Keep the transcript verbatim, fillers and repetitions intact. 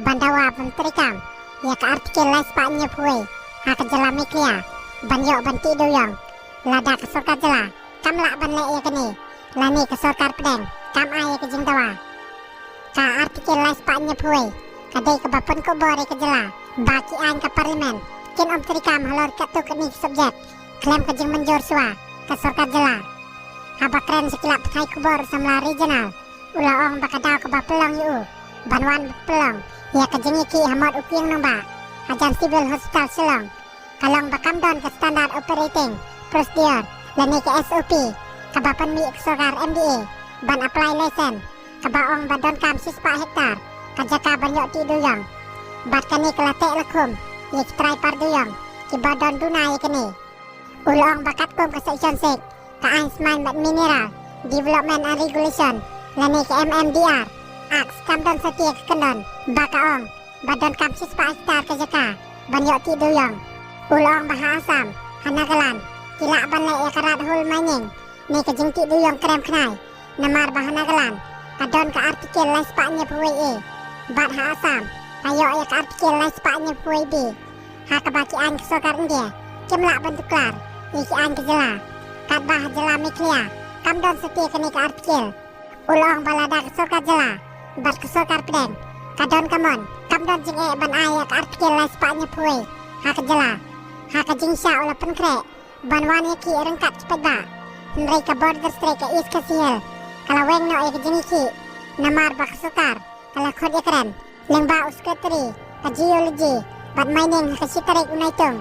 ban dawa ban treikam ïa ka Article lai spah hynñiewphew wei ha ka jylla Meghalaya ban ïoh ban tih dewïong, lada ka sorkar jylla kam lah ban leh ïa kane lane ka sorkar pdeng kam ai ïa ka jingdawa. Ka Article lai spah hynñiewphew wei ka dei kaba pynkup bor ïa ka jylla ba ki aiñ ka Parliament kin ym treikam halor katto katne ka subject khlem ka jingmynjur shuwa ka sorkar jylla. Haba kren sha ki lad pathai khubor u samla regional u la ong ba ka daw kaba pynlong ïa u ban wan pynlong ïa ka jingïakhih ha mot u kieng nongbah hajan Civil Hospital Shillong ka long ba kam don ka Standard Operating Procedure lane ka S O P kaba pynmih ka sorkar M D A ban apply license kaba ong ba donkam shispah hektar ka jaka ban ïoh tih dewïong. Bad kane ka la teh la khum ïa ki trai par dewïong kiba don duna ïa kane. U la ong ba katkum ka Section six ka Aiñ Smaiñ bad Mineral Development and Regulation lane ka M M D R Act kam don satia ka kyndon ba ka ong ba donkam shispah hektar ka jaka ban ïoh tih dewïong. U la ong ba ha Assam, ha Nagaland ki lah ban leh ïa ka rat hole mining ne ka jingtih dewïong krem khnai, namar ba ha Nagaland ka don ka Article lai spah hynñiewphew wei A bad ha Assam ka ïoh ïa ka Article lai spah hynñiewphew wei B, ha kaba ki aiñ ka sorkar India kim lah ban tuklar ïa ki aiñ ka jylla. Katba ha jylla Meghalaya kam don satia kane ka article. U la ong ba lada ka sorkar jylla bad ka sorkar pdeng ka don ka mon, kam don jingeh ban ai ïa ka Article lai spah hynñiewphew wei ha ka jylla. Ha ka jingshisha u la pynkhreh ban wan ïakhih ryngkat ki paidbah, hynrei ka Border District ka East Khasi Hills ka la weng noh ïa ka jingïakhih, namar ba ka sorkar ka la khot ïakren lyngba u Secretary ka Geology bad Mining ha ka shi tarik u Naitung